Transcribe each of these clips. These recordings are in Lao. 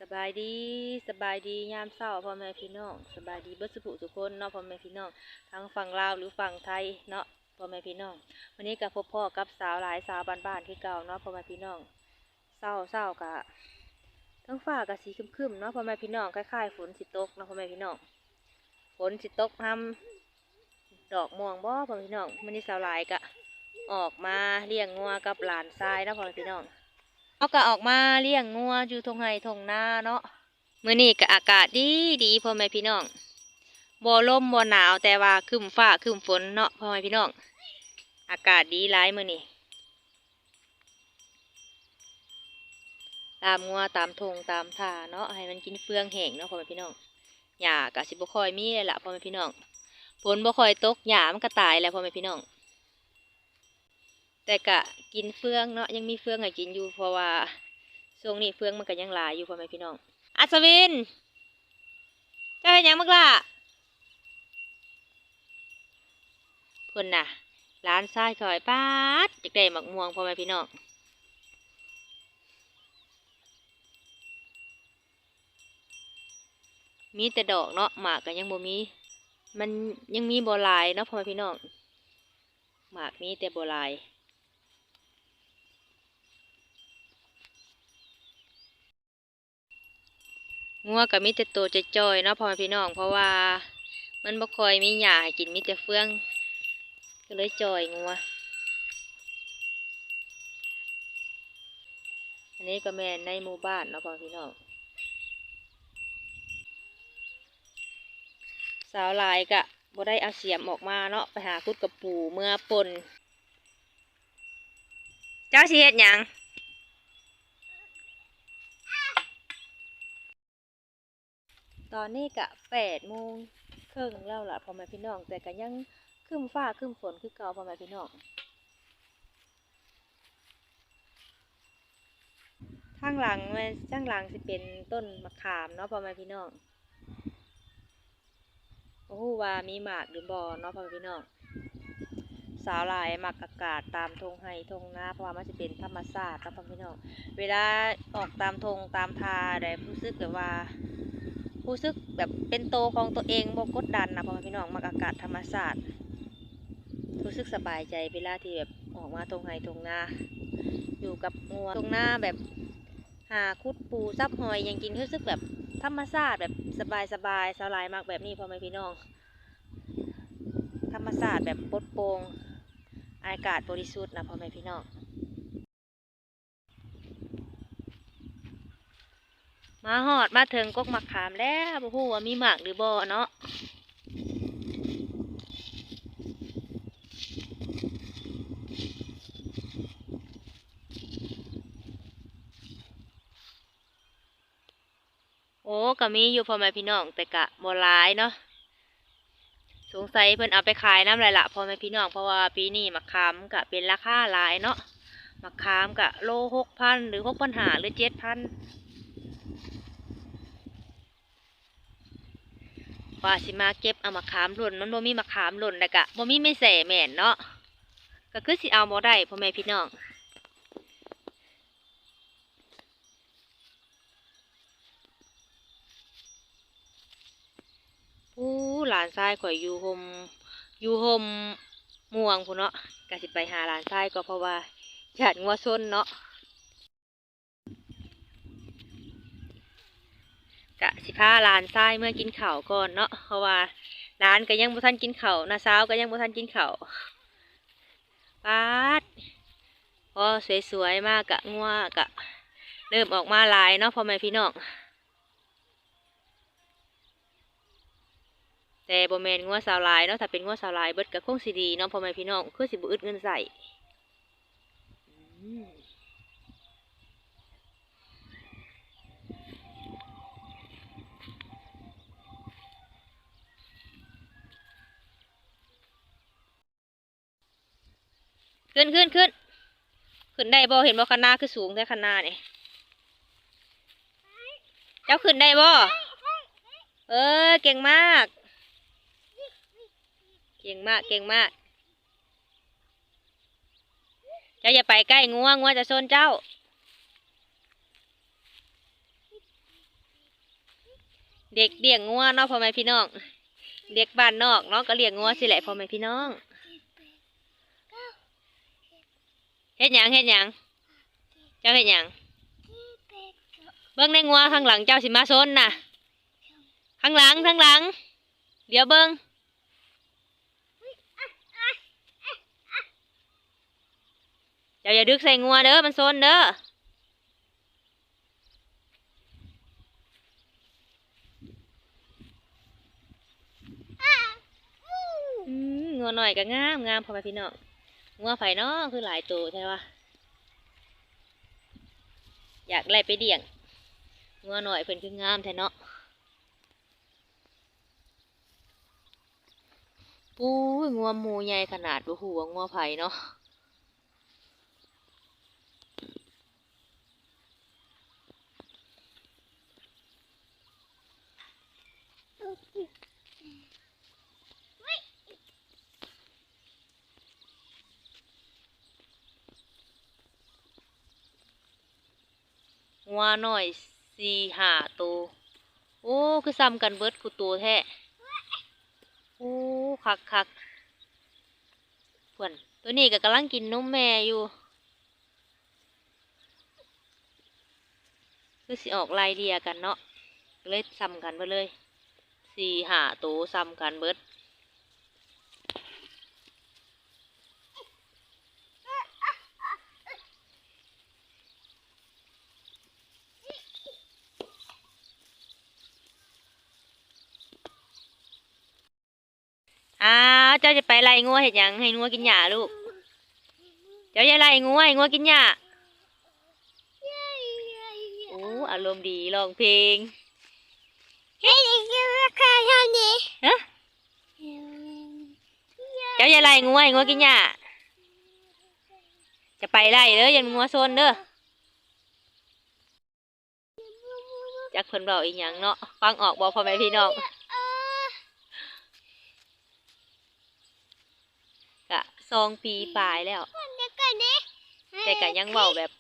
ສະບາຍດີ ສະບາຍດີຍາມເຊົ້າພໍ່ແມ່ພີ່ນ້ອງ ສະບາຍດີເບິດສູ່ຜູ້ສູ່ຄົນເນາະ ພໍ່ແມ່ພີ່ນ້ອງ ທັງຝັ່ງລາວ ຫຼື ຝັ່ງໄທເນາະ ພໍ່ແມ່ພີ່ນ້ອງ. ມື້ນີ້ກໍພົບພໍ້ກັບສາວຫຼາຍ ສາວບ້ານໆ ຄືເກົ່າເນາະ ພໍ່ແມ່ພີ່ນ້ອງ. ເຊົ້າໆ ກະ ເທິງຟ້າກະສີຄຶ້ມໆ ເນາະ ພໍ່ແມ່ພີ່ນ້ອງ ຄ້າຍໆ ຝົນຊິຕົກເນາະ ພໍ່ແມ່ພີ່ນ້ອງ ຝົນຊິຕົກຮຳ ດອກມ່ວງບໍ່ ພໍ່ແມ່ພີ່ນ້ອງ. ມື້ນີ້ສາວຫຼາຍກະອອກມາລ້ຽງງົວກັບຫຼານຊາຍເນາະ ພໍ່ແມ່ພີ່ນ້ອງ ເຮົາກະອອກມາລ້ຽງງົວຢູ່ທົ່ງໄຮ່ທົ່ງນາເນາະ. ມື້ນີ້ກະອາກາດດີໆ ພໍ່ແມ່ພີ່ນ້ອງ ບໍ່ລົມບໍ່ໜາວ ແຕ່ວ່າຄຶ້ມຟ້າຄຶ້ມຝົນເນາະ ພໍ່ແມ່ພີ່ນ້ອງ ອາກາດດີຫຼາຍມື້ນີ້. ຕາມງົວຕາມທົ່ງຕາມທ່າເນາະ ໃຫ້ມັນກິນເຟືອງແຫ້ງເນາະ ພໍ່ແມ່ພີ່ນ້ອງ. ຫຍ້າກະຊິບໍ່ຄ່ອຍມີແລ້ວລະ ພໍ່ແມ່ພີ່ນ້ອງ ຝົນບໍ່ຄ່ອຍຕົກ ຫຍ້າມັນກະຕາຍແລ້ວ ພໍ່ແມ່ພີ່ນ້ອງ. ແຕ່ກະກິນເຟືອງເນາະ ຍັງມີເຟືອງໃຫ້ກິນຢູ່ ເພາະວ່າຊ່ວງນີ້ເຟືອງມັນກະຍັງຫຼາຍຢູ່ ພໍ່ແມ່ພີ່ນ້ອງ. ອັດສະວິນ ເຈົ້າເຮັດຫຍັງບັກຫຼ້າ? ພຸ້ນນະ ຫຼານຊາຍຂ້ອຍ ປາດ ຢາກໄດ້ໝາກມ່ວງ ພໍ່ແມ່ພີ່ນ້ອງ. ມີແຕ່ດອກເນາະ ໝາກກໍຍັງບໍ່ມີ ມັນຍັງມີບໍ່ຫຼາຍເນາະ ພໍ່ແມ່ພີ່ນ້ອງ ໝາກມີແຕ່ບໍ່ຫຼາຍ. ງົວກໍມີແຕ່ໂຕຈ່ອຍໆ ເນາະ ພໍ່ແມ່ພີ່ນ້ອງ ເພາະວ່າມັນບໍ່ຄ່ອຍມີຫຍ້າໃຫ້ກິນ ມີແຕ່ເຟືອງ ກໍເລີຍຈ່ອຍງົວ. ອັນນີ້ກໍແມ່ນໃນໝູ່ບ້ານເນາະ ພໍ່ແມ່ພີ່ນ້ອງ. ສາວຫຼາຍກະບໍ່ໄດ້ເອົາສຽມອອກມາເນາະ ໄປຫາຂຸດກະປູເມືອປົ່ນ. ເຈົ້າຊິເຮັດຫຍັງ? ຕອນນີ້ກະແປດໂມງເຄິ່ງແລ້ວລະ ພໍ່ແມ່ພີ່ນ້ອງ ແຕ່ກະຍັງຄຶ້ມຟ້າຄຶ້ມຝົນຄືເກົ່າ ພໍ່ແມ່ພີ່ນ້ອງ. ທາງຫຼັງແມ່ນ ທາງຫຼັງຊິເປັນຕົ້ນມະຂາມເນາະ ພໍ່ແມ່ພີ່ນ້ອງ. ບໍ່ຮູ້ວ່າມີໝາກຫຼືບໍ່ເນາະ ພໍ່ແມ່ພີ່ນ້ອງ. ສາວຫຼາຍມັກອາກາດຕາມທົ່ງໄຮ່ທົ່ງນາ ເພາະວ່າມັນຊິເປັນທຳມະຊາດເນາະ ພໍ່ແມ່ພີ່ນ້ອງ. ເວລາອອກຕາມທົ່ງຕາມທ່າໄດ້ ຮູ້ສຶກແບບວ່າ ຮູ້ສຶກແບບເປັນໂຕຂອງຕົວເອງ ບໍ່ກົດດັນນະ ພໍ່ແມ່ພີ່ນ້ອງ. ມັກອາກາດທຳມະຊາດ ຮູ້ສຶກສະບາຍໃຈເວລາທີ່ແບບອອກມາທົ່ງໄຮ່ທົ່ງນາ ຢູ່ກັບງົວທົ່ງນາ ແບບຫາຂຸດປູຈັບຫອຍຫຍັງກິນ ຮູ້ສຶກແບບທຳມະຊາດ ແບບສະບາຍໆ. ສາວຫຼາຍມັກແບບນີ້ ພໍ່ແມ່ພີ່ນ້ອງ ທຳມະຊາດແບບປົດໂປ່ງ ອາກາດບໍລິສຸດນະ ພໍ່ແມ່ພີ່ນ້ອງ. ມາຮອດມາເຖິງກົກໝາກຂາມແລ້ວ ບໍ່ຮູ້ວ່າມີໝາກຫຼືບໍ່ເນາະ. ໂອ້ ກໍມີຢູ່ພໍ່ແມ່ພີ່ນ້ອງ ແຕ່ກະບໍ່ຫຼາຍເນາະ. ສົງໄສເພິ່ນເອົາໄປຂາຍນຳແຫຼະລະ ພໍ່ແມ່ພີ່ນ້ອງ ເພາະວ່າປີນີ້ໝາກຂາມກະເປັນລາຄາຫຼາຍເນາະ. ໝາກຂາມກະໂລຫົກພັນ ຫຼື ຫົກພັນຫ້າ ຫຼື ເຈັດພັນ. ວ່າຊິມາເກັບເອົາໝາກຂາມຫຼົ່ນ ມັນບໍ່ມີໝາກຂາມຫຼົ່ນ ແລ້ວກະບໍ່ມີໄມ້ແສ້ແມ່ນເນາະ ກໍຄືຊິເອົາບໍ່ໄດ້ ພໍ່ແມ່ພີ່ນ້ອງ. ໂອ້ ຫຼານຊາຍຂ້ອຍຢູ່ຮົ່ມ ຢູ່ຮົ່ມມ່ວງພຸ້ນເນາະ ກະຊິໄປຫາຫຼານຊາຍກໍ ເພາະວ່າຢ້ານງົວຊົນເນາະ. ກະຊິພາຫຼານຊາຍເມືອກິນເຂົ້າກ່ອນເນາະ ເພາະວ່າຫຼານກໍຍັງບໍ່ທັນກິນເຂົ້າ ນ້າສາວກໍຍັງບໍ່ທັນກິນເຂົ້າ. ປາດ ພໍສວຍໆ ມາກະ ງົວກະເລີ່ມອອກມາຫຼາຍເນາະ ພໍ່ແມ່ພີ່ນ້ອງ. ແຕ່ບໍ່ແມ່ນງົວສາວຫຼາຍເນາະ ຖ້າເປັນງົວສາວຫຼາຍເບິດກໍຄົງຊິດີເນາະ ພໍ່ແມ່ພີ່ນ້ອງ ຄືຊິບໍ່ອຶດເງິນໃຊ້. ຂຶ້ນ ຂຶ້ນ ຂຶ້ນ ຂຶ້ນໄດ້ບໍ່? ເຫັນບໍ່ ຄັນນາຄືສູງແທ້ ຄັນນານີ້ ເຈົ້າຂຶ້ນໄດ້ບໍ່? ເອີ ເກັ່ງມາກ ເກັ່ງມາກ ເກັ່ງມາກ. ເຈົ້າຢ່າໄປໃກ້ງົວ ງົວຈະຊົນເຈົ້າ. ເດັກລ້ຽງງົວເນາະ ພໍ່ແມ່ພີ່ນ້ອງ, ເດັກບ້ານນອກເນາະ ກໍລ້ຽງງົວຊີ້ແຫຼະ ພໍ່ແມ່ພີ່ນ້ອງ. ເຮັດຫຍັງ ເຮັດຫຍັງ? ເຈົ້າເຮັດຫຍັງ? ເບິ່ງໃນງົວຂ້າງຫຼັງເຈົ້າຊິມາຊົນນະ. ຂ້າງຫຼັງ ຂ້າງຫຼັງ ດຽວເບິ່ງ. ເຈົ້າຢ່າດຶກໃສ່ງົວເດີ ມັນຊົນເດີ. ອືມ ງົວນ້ອຍກໍງາມໆ ພໍ່ແມ່ພີ່ນ້ອງ. ງົວໃຜເນາະ ຄືຫຼາຍໂຕແທ້ວະ? ຢາກໄດ້ໄປລ້ຽງ. ງົວນ້ອຍເພິ່ນຄືງາມແທ້ເນາະ. ປູ້ຍ ງົວໝູ່ໃຫຍ່ຂະໜາດ ບໍ່ຮູ້ວ່າງົວໃຜເນາະ. ງົວນ້ອຍສີ່ຫ້າໂຕ. ໂອ້ ຄືຊ້ຳກັນເບິດຄູ່ໂຕແທ້. ໂອ້ ຄັກໆ. ພຸ້ນ ໂຕນີ້ກໍກຳລັງກິນນົມແມ່ຢູ່. ຄືຊິອອກໄລ່ເລ່ຍກັນເນາະ ກໍເລີຍຊ້ຳກັນເບິດເລີຍ. ສີ່ຫ້າໂຕຊ້ຳກັນເບິດ. ອ້າວ ເຈົ້າຈະໄປໄລ່ງົວເຮັດຫຍັງ? ໃຫ້ງົວກິນຫຍ້າລູກ. ເຈົ້າຢ່າໄລ່ງົວ ໃຫ້ງົວກິນຫຍ້າ. ໂອ້ ອາລົມດີ ຮ້ອງເພງ. ຮະ? ເຈົ້າຢ່າໄລ່ງົວ ໃຫ້ງົວກິນຫຍ້າ. ຈະໄປໄລ່ເດີ ຢ້ານງົວຊົນເດີ. ຈັກເພິ່ນເວົ້າອີ່ຫຍັງເນາະ ຟັງອອກບໍ່ ພໍ່ແມ່ພີ່ນ້ອງ? ກະສອງປີປາຍແລ້ວ ແຕ່ກະຍັງເວົ້າແບບ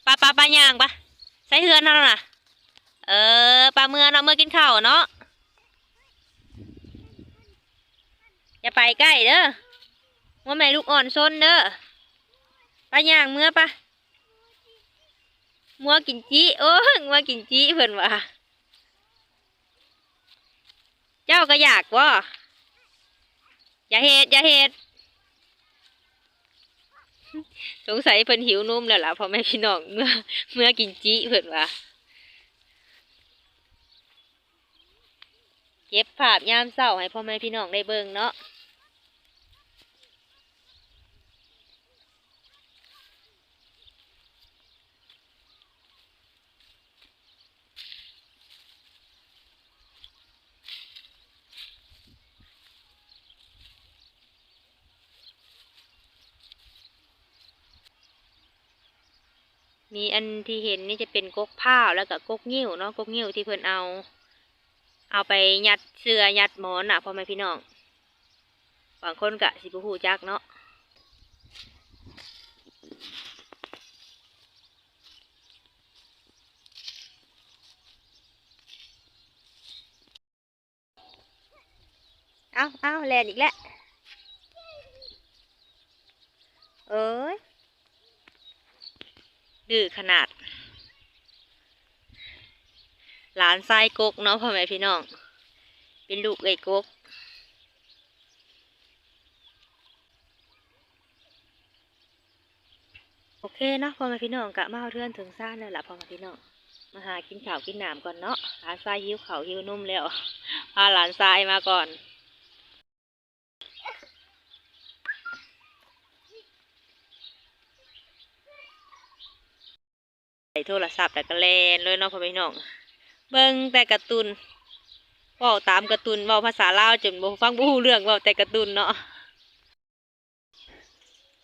ປະ ປະ ປະ ຍ່າງປະ ໃສ່ເຮືອນເຮົານະ. ເອີ ປະ ເມືອເນາະ ເມືອກິນເຂົ້າເນາະ. ຢ່າໄປໃກ້ເດີ ງົວແມ່ລູກອ່ອນຊົນເດີ. ປະ ຍ່າງເມືອປະ. ງົວກິນຈິ ໂອ້ ງົວກິນຈິເພິ່ນວ່າ. ເຈົ້າກໍຢາກບໍ່? ຢ່າເຮັດ ຢ່າເຮັດ. ສົງໄສເພິ່ນຫິວນົມແລ້ວລະ ພໍ່ແມ່ພີ່ນ້ອງ ເມືອ ເມືອກິນຈິເພິ່ນວ່າ. ເກັບພາບຍາມເຊົ້າໃຫ້ພໍ່ແມ່ພີ່ນ້ອງໄດ້ເບິ່ງເນາະ. ນີ້ ອັນທີ່ເຫັນນີ້ຈະເປັນກົກພ້າວ ແລ້ວກະກົກງິ້ວເນາະ, ກົກງິ້ວທີ່ເພິ່ນເອົາ ເອົາໄປຍັດເສື່ອຍັດໝອນນະ ພໍ່ແມ່ພີ່ນ້ອງ. ບາງຄົນກະຊິບໍ່ຮູ້ຈັກເນາະ. ເອົາ ເອົາ ແລ່ນອີກແລ້ວ ເອີຍ ດື້ຂະໜາດ. ຫຼານຊາຍກົກເນາະ ພໍ່ແມ່ພີ່ນ້ອງ ເປັນລູກເອື້ອຍກົກ. ໂອເຄເນາະ ພໍ່ແມ່ພີ່ນ້ອງ ກະມາຮອດເຮືອນເຖິງຊານແລ້ວລະ ພໍ່ແມ່ພີ່ນ້ອງ. ມາຫາກິນເຂົ້າກິນນ້ຳກ່ອນເນາະ ຫຼານຊາຍຫິວເຂົ້າຫິວນົມແລ້ວ ພາຫຼານຊາຍມາກ່ອນ. ໃສ່ໂທລະສັບແລ້ວກໍແລ່ນເລີຍເນາະ ພໍ່ແມ່ພີ່ນ້ອງ. ເບິ່ງແຕ່ກາຕູນ ເວົ້າຕາມກາຕູນ ເວົ້າພາສາລາວຈົນບໍ່ ຟັງບໍ່ຮູ້ເລື່ອງ ເວົ້າແຕ່ກາຕູນເນາະ.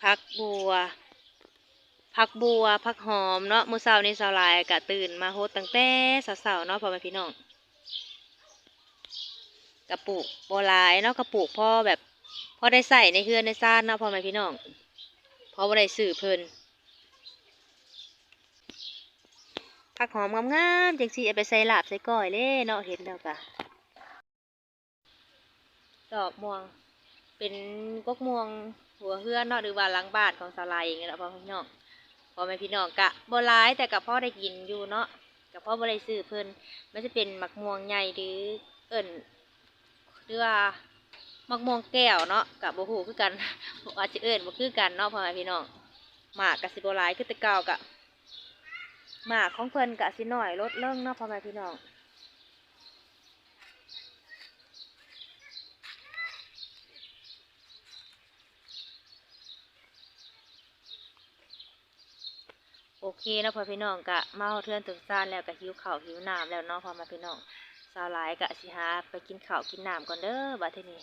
ຜັກບົວ ຜັກບົວ ຜັກຫອມເນາະ. ມື້ເຊົ້ານີ້ສາວຫຼາຍກະຕື່ນມາຫົດຕັ້ງແຕ່ເຊົ້າໆເນາະ ພໍ່ແມ່ພີ່ນ້ອງ. ກະປູກບໍ່ຫຼາຍເນາະ ກະປູກພໍແບບ ພໍໄດ້ໃຊ້ໃນເຮືອນໃນຊານເນາະ ພໍ່ແມ່ພີ່ນ້ອງ ພໍບໍ່ໄດ້ຊື້ເພິ່ນ. ຜັກຫອມງາມໆຈັ່ງຊີ້ ເອົາໄປໃສ່ລາບໃສ່ກ້ອຍເດ້ເນາະ ເຫັນແລ້ວກະ ດອກມ່ວງ ເປັນກົກມ່ວງຫົວເຮືອນເນາະ ຫຼືວ່າຫຼັງບ້ານຂອງສາວຫຼາຍເອງນີ້ແຫຼະ ພໍ່ແມ່ພີ່ນ້ອງ ພໍ່ແມ່ພີ່ນ້ອງກະບໍ່ຫຼາຍ ແຕ່ກະພໍໄດ້ກິນຢູ່ເນາະ ກະພໍບໍ່ໄດ້ຊື້ເພິ່ນ ມັນຈະເປັນໝາກມ່ວງໃຫຍ່ ຫຼືເອີ້ນ ຫຼືວ່າໝາກມ່ວງແກ້ວເນາະ ກະບໍ່ຮູ້ຄືກັນ ອາດຊິເອີ້ນບໍ່ຄືກັນເນາະ ພໍ່ແມ່ພີ່ນ້ອງ ໝາກກະຊິບໍ່ຫຼາຍຄືແຕ່ເກົ່າ ກະໝາກຂອງເພິ່ນກະຊິນ້ອຍລົດລົງເນາະ ພໍ່ແມ່ພີ່ນ້ອງ. ໂອເຄເນາະ ພໍ່ແມ່ພີ່ນ້ອງ ກະມາຮອດເຮືອນເຖິງຊານແລ້ວ ກະຫິວເຂົ້າຫິວນ້ຳແລ້ວເນາະ ພໍ່ແມ່ພີ່ນ້ອງ ສາວຫຼາຍກະຊິຫາໄປກິນເຂົ້າກິນນ້ຳກ່ອນເດີ ບາດທີນີ້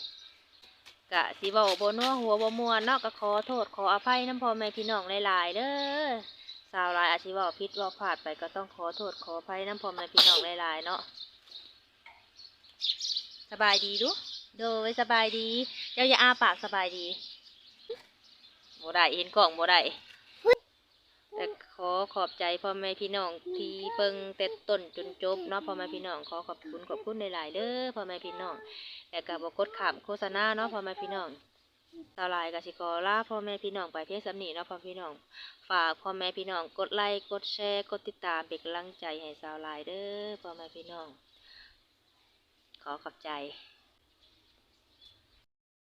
ກະຊິເວົ້າບໍ່ນົວຫົວບໍ່ມ່ວນເນາະ ກະຂໍໂທດຂໍອະໄພນຳພໍ່ແມ່ພີ່ນ້ອງຫຼາຍໆເດີ ສາວຫຼາຍອາດຊິເວົ້າຜິດເວົ້າພາດໄປ ກະຕ້ອງຂໍໂທດຂໍອະໄພນຳພໍ່ແມ່ພີ່ນ້ອງຫຼາຍໆເນາະ. ສະບາຍດີດູ ໂດຍ ສະບາຍດີ ເຈົ້າຢ່າອ້າປາກ ສະບາຍດີ ບໍ່ໄດ້ ເຫັນກ້ອງບໍ່ໄດ້ ແລະ ຂໍຂອບໃຈພໍ່ແມ່ພີ່ນ້ອງທີ່ເບິ່ງແຕ່ຕົ້ນຈົນຈົບເນາະ ພໍ່ແມ່ພີ່ນ້ອງ ຂໍຂອບຄຸນ ຂອບຄຸນຫຼາຍໆເດີພໍ່ແມ່ພີ່ນ້ອງ ແລະ ກະບໍ່ກົດຂ້າມໂຄສະນາເນາະ ພໍ່ແມ່ພີ່ນ້ອງ ສາວຫຼາຍກະຊິຂໍລາພໍ່ແມ່ພີ່ນ້ອງໄປພຽງສ່ຳນີ້ເນາະ ພໍ່ແມ່ພີ່ນ້ອງ ຝາກພໍ່ແມ່ພີ່ນ້ອງກົດໄລ ກົດແຊ ກົດຕິດຕາມເປັນກຳລັງໃຈໃຫ້ສາວຫຼາຍເດີພໍ່ແມ່ພີ່ນ້ອງ ຂໍຂອບໃຈ.